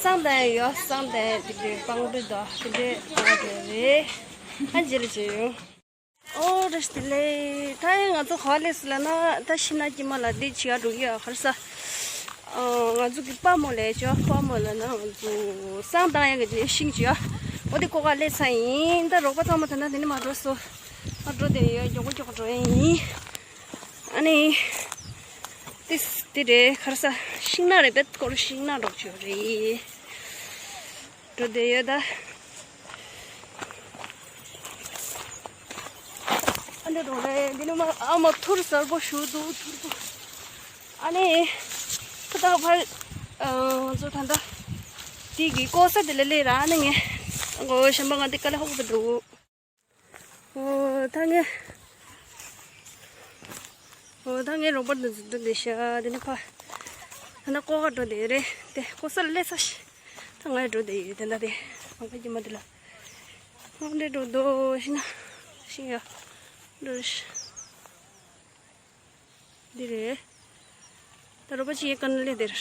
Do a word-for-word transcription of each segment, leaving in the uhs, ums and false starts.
བསང་བཏང་ཡོད། བསང་བཏང་དེ་འདྲའི་སྤང་སྤོས་དང་དེ་འདྲའི་བཏང་བ་རེད། ཨ་འཇིར་བྱས་ཡོང་། ཨོ་རེད་དེ་ལས་ད་ཡང་ང་ཚོ་ག་པར་སླེབས་སོང་ལབ་ན། ད་ཤིང་ནགས་དཀྱིལ་མ་ལ་འདི་བྱེད་ཡག་འགྲོ་གི་ཡོད། ག་རེ་ཟ། ཨ་ང་ཚོ་གི་པ་མོ་ལས་ཅོ་པ་མོ་ལབ་ན་ང་ཚོ་བསང་བཏང་ཡག་གི་ཤིང་ཅིག་ཡོད། འོ་དེ་ཀོ་ཀ་སླེབས་ཚར་ཡིན། ད་རོགས་པ་ཚང་མ་ད་ལྟ་དེ་ནས་མར་འགྲོ་སོང་། མར་འགྲོ་བསྡད་ཡོད། མགྱོགས་པོ་མགྱོགས་པོ་འགྲོ་ཡག་ཡིན། ཨ་ནི། ཏིས་ཏི་རེད། ག་རེ་ཟ། ཤིང་ནགས་རེད། བེད་སྐོར་ཤིང་ནགས་འགྲོ་ཆོག་རེད། འགྲོ་བསྡད་ཡོད་ད། ཨ་འདྲ་འགྲོ་རེད། འདི་ནི་མ་ཨ་མ་ཐུར་གསར་པོ་ཞུ་འདུག་ཐུར་པོ། ཨ་ནི། ཁ་ཐག་ཕར། ང་ཚོ་ད་ལྟ། དེ་གི་ཀོ་ས་དེ་ལ་སླེབས་ར། ཨ་ནི་ངས། མགོ་བོ་ཞིམ་པ་ང་འདི་ཀ་ལ་ཧོག་པ་འདུག་འོ་ད་ངས། འོ་ད་ངས་རོགས་པ་འདི་ཚོ་འགྲོ་བསྡད་ཤག་དེ་ནས་ཕ། ད་ནི་ཀོ་ཀ་འགྲོ་བསྡད་རེད་དེ། ཀོ་ས་ལ་སླེབས་ཚར་ཤག་ད་ང་ཡང་འགྲོ་བསྡད་ཡོད། དེ་འདྲ་དེ། མང་པོ་ཀྱི་མ་འདི་ལ། འོ་འདྲ་འགྲོ་འདུག་ཤི་ན། ཤི་ཡ། འགྲོ་ཤི། འདི་རེད། ད་རོགས་པ་ཅིག་ཡེ་ཀ་ནས་སླེབས་དེར།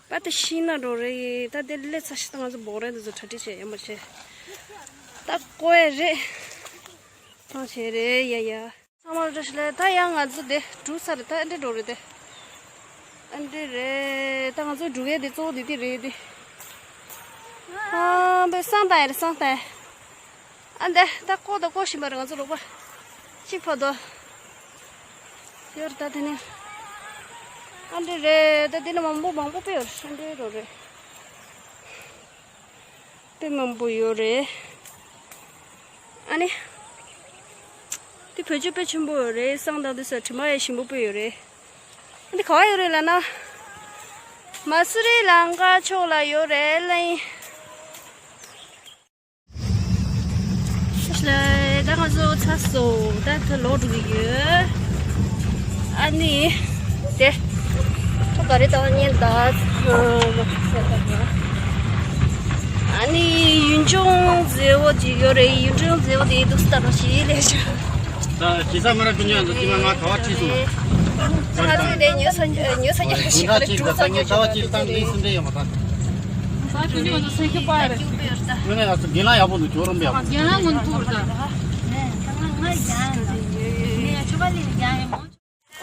པ་ད་ཤིང་ནགས་འགྲོ་རེད། ད་དེ་སླེབས་ཚར་ཤག་ད་ང་ཚོ་འབོག་རན་དེ་ཚོ་གྲ་སྒྲིག་བྱས་ཡོད་མ་བྱས། ད་ཀོ་ཡ་རེད། ཐང་བྱས་རེད་ཡ་ཡ། ཚང་མ་བཀྲ་ཤིས་བདེ་ལེགས། ད་ཡང་ང་ཚོ་དེ་གྲུ་ས་རེད། ད་ཨ་འདྲ་འགྲོ་རེད་དེ། ཨ་འདྲ་རེད། ད་ང་ཚོ་འགྲོ་ཡག་དེ་གཙོ་བོ་དེ་དེ་རེད་དེ། ཨ་བས་བསང་བཏང་ཡ་རེད། བསང་བཏང་ཡ། ཨ་འདྲ་ད་ཀོ་ད་ཀོ་བཞིན་པ་རེད། ང་ཚོ་རོགས་པ་གཅིག་ཕ་དོ། ཡོད་རེད་ད་དེ་ནས། ཨ་འདྲ་རེད། ད་དེ་ནས་མང་པོ་མང་པོ་དཔེ་ཡོད་རེད། ཨ་འདྲ་རོ་རེད། དཔེ་མང་པོ་ཡོད་རེད། ཨ་ནི། དེ་བོད་ཆས་དཔེ་ཆེན་པོ་ཡོད་རེད། བསང་དང་དེ་ས་དྲི་མ་ཡ་ཞིམ་པོ་དཔེ་ཡོད་རེད། ཨ་འདི་ག་པར་ཡོད་རེད་ལབ་ན། མ་སུ་རི་ལམ་ཁ་ཕྱོགས་ལ་ཡོད་རེད་ལབ་ཡིན། ད་ང་ཚོ་ཚར་སོང་། ད་ད་ལོག་འགྲོ་གི་ཡོད། ཨ་ནི། དེ། ད་ག་རེ་ད་བརྙན་ད། ཨ་ནི་ཡུལ་ལྗོངས་མཛེས་པོ་ཅིག་ཡོད་རེད། ཡུལ་ལྗོངས་མཛེས་པོ་དེ་འདུག་སྟབས་ཞིག་ལས་ཤག་ད་ཁྱེད་ཚང་མ་ར་ཀུན་ཉོན་དུ་ཅི་མ་ང་ག་བ་ཁྲིད་སོང་། ང་ཚོས་དེ་ཉོས་ས་ཉོས་ས་ཉོས་ས་ཞིག་ག་རེ་གྲུ་ས་ཉོས་ས་ཉོས་ས་ཉོས་ས་ཉོས་ས་ཉོས་ས་ཁྱུ་པ་རེད། ངོས་ནས་ང་ཚོ་རྒན་ལགས་ཡག་པོ་འདུག་ཇོ་རོམ་པ་ཡག་པོ་འདུག་རྒན་ལགས་ངོ་ཐུག་རེད།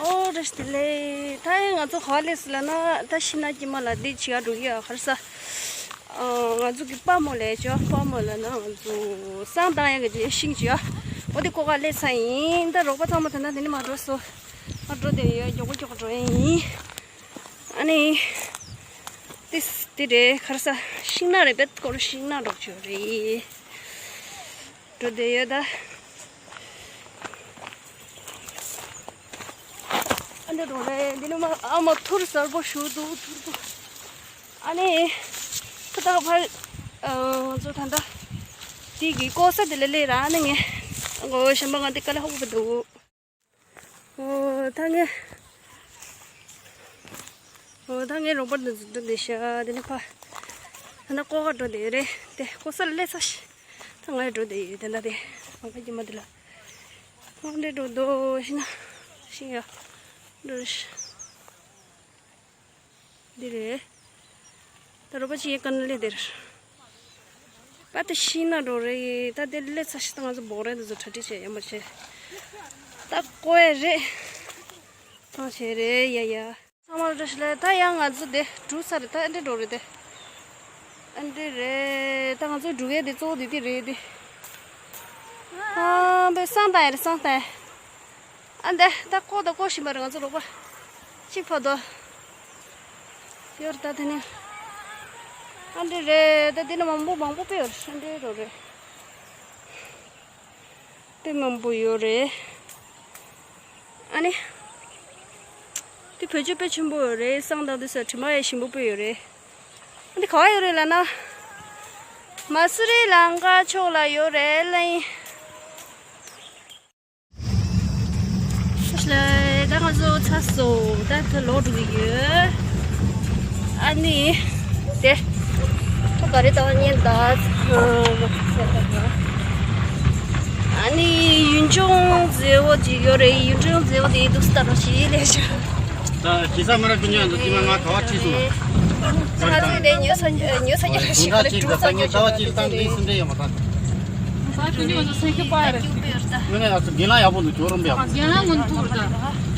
ཨོ་རེད་དེ་ལས་ད་ཡང་ང་ཚོ་ག་པར་སླེབས་སོང་ལབ་ན། ད་ཤིང་ནགས་དཀྱིལ་མ་ལ་འདི་བྱེད་ཡག་འགྲོ་གི་ཡོད། ག་རེ་ཟ། ང་ཚོ་གི་པ་མོ་ལས་ཅོ་པ་མོ་ལབ་ན་ང་ཚོ་བསང་བཏང་ཡག་གི་ཤིང་ཅིག་ཡོད། འོ་དེ་ཀོ་ཀ་སླེབས་ཚར་ཡིན། ད་རོགས་པ་ཚང་མ་ད་ལྟ་དེ་ནས་མར་འགྲོ་སོང་། མར་འགྲོ་བསྡད་ཡོད། མགྱོགས་པོ་མགྱོགས་པོ་འགྲོ་ཡག་ཡིན། ཨ་ནི། ཏིས་ཏི་རེད། ག་རེ་ཟ། ཤིང་ནགས་རེད། བེད་སྐོར་ཤིང་ནགས་འགྲོ་ཆོག་རེད། འགྲོ་བསྡད་ཡོད་ད། ཨ་འདྲ་འགྲོ་རེད། འདི་ནི་མ་ཨ་མ་ཐུར་གསར་པོ་ཞུ་འདུག་ཐུར་པོ། ཨ་ནི། ཁ་ཐག་ཕར། ང་ཚོ་ད་ལྟ། དེ་གི་ཀོ་ས་དེ་ལ་སླེབས་ར། ཨ་ནི་ངས། མགོ་བོ་ཞིམ་པ་ང་འདི་ཀ་ལ་ཧོག་པ་འདུག་འོ་ད་ངས། འོ་ད་ངས་རོགས་པ་འདི་ཚོ་འགྲོ་བསྡད་ཤག་དེ་ནས་ཕ། ད་ནི་ཀོ་ཀ་འགྲོ་བསྡད་ཡོད་རེད་དེ། ཀོ་ས་ལ་སླེབས་ཚར་ཤག་ད་ང་ཡང་འགྲོ་བསྡད་ཡོད། དེ་འདྲ་དེ། མང་པོ་ཀྱི་མ་འདི་ལ། འོ་འདྲ་འགྲོ་འདུག་ཤི་ན། ཤི་ཡ། འགྲོ་ཤི། འདི་རེད། ད་རོགས་པ་ཅིག་ཡེ་ཀ་ནས་སླེབས་དེར། པ་ད་ཤིང་ནགས་འགྲོ་རེད། ད་དེ་སླེབས་ཚར་ཤག་ད་ང་ཚོ་འབོག་རན་དེ་ཚོ་གྲ་སྒྲིག་བྱས་ཡོད་མ་བྱས། ད་ཀོ་ཡ་རེད། ཐང་བྱས་རེད་ཡ་ཡ། ཚང་མ་བཀྲ་ཤིས་བདེ་ལེགས། ད་ཡང་ང་ཚོ་དེ་གྲུ་ས་རེད། ད་ཨ་འདྲ་འགྲོ་རེད་དེ། ཨ་འདྲ་རེད། ད་ང་ཚོ་འགྲོ་ཡག་དེ་གཙོ་བོ་དེ་དེ་རེད་དེ། ཨ་བས་བསང་བཏང་ཡ་རེད། བསང་བཏང་ཡ། ཨ་འདྲ་ད་ཀོ་ད་ཀོ་བཞིན་པ་རེད། ང་ཚོ་རོགས་པ་གཅིག་ཕ་དོ། ཡོད་རེད་ད་དེ་ནས། ཨ་འདྲ་རེད། ད་དེ་ནས་མང་པོ་མང་པོ་དཔེ་ཡོད་རེད། ཨ་འདྲ་རོ་རེད། དཔེ་མང་པོ་ཡོད་རེད། ཨ་ནི། དེ་བོད་ཆས་དཔེ་ཆེན་པོ་ཡོད་རེད། བསང་དང་དེ་ས་དྲི་མ་ཡ་ཞིམ་པོ་དཔེ་ཡོད་རེད། ཨ་འདི་ག་པར་ཡོད་རེད་ལབ་ན། མ་སུ་རི་ལམ་ཁ་ཕྱོགས་ལ་ཡོད་རེད་ལབ་ཡིན། ད་ང་ཚོ་ཚར་སོང་། ད་ད་ལོག་འགྲོ་གི་ཡོད། ཨ་ནི། དེ། ད་ག་རེ་ད་བརྙན་ད། ཨ་ནི་ཡུལ་ལྗོངས་མཛེས་པོ་ཅིག་ཡོད་རེད། ཡུལ་ལྗོངས་མཛེས་པོ་དེ་འདུག་སྟབས་ཞིག་ལས་ཤག་ད་ཁྱེད་ཚང་མ་ར་ཀུན་ཉོན་དུ་དེ་མ་ང་ག་བ་ཁྲིད་སོང་། ང་ཚོ་འདི་ཉོ་ས་ཉོ་ས་ཉོ་ཞིག་ལ་གྲུ་ས་ཉོ་ཆ་བ་ཅིག་བཏང་འདི་སུ་འདྲེ་ཡོད་མ་ཐག་ས་ཆུ་ཉོ་ས་སེང་ཁེ་པ་རེད། ངས་ང་ཚོ་རྒན་ལགས་ཡག་པོ་འདུག་ཇོ་རོམ་པ་ཡག་པོ་འདུག་རྒན་ལགས་ངོ་ཐུག་རེད།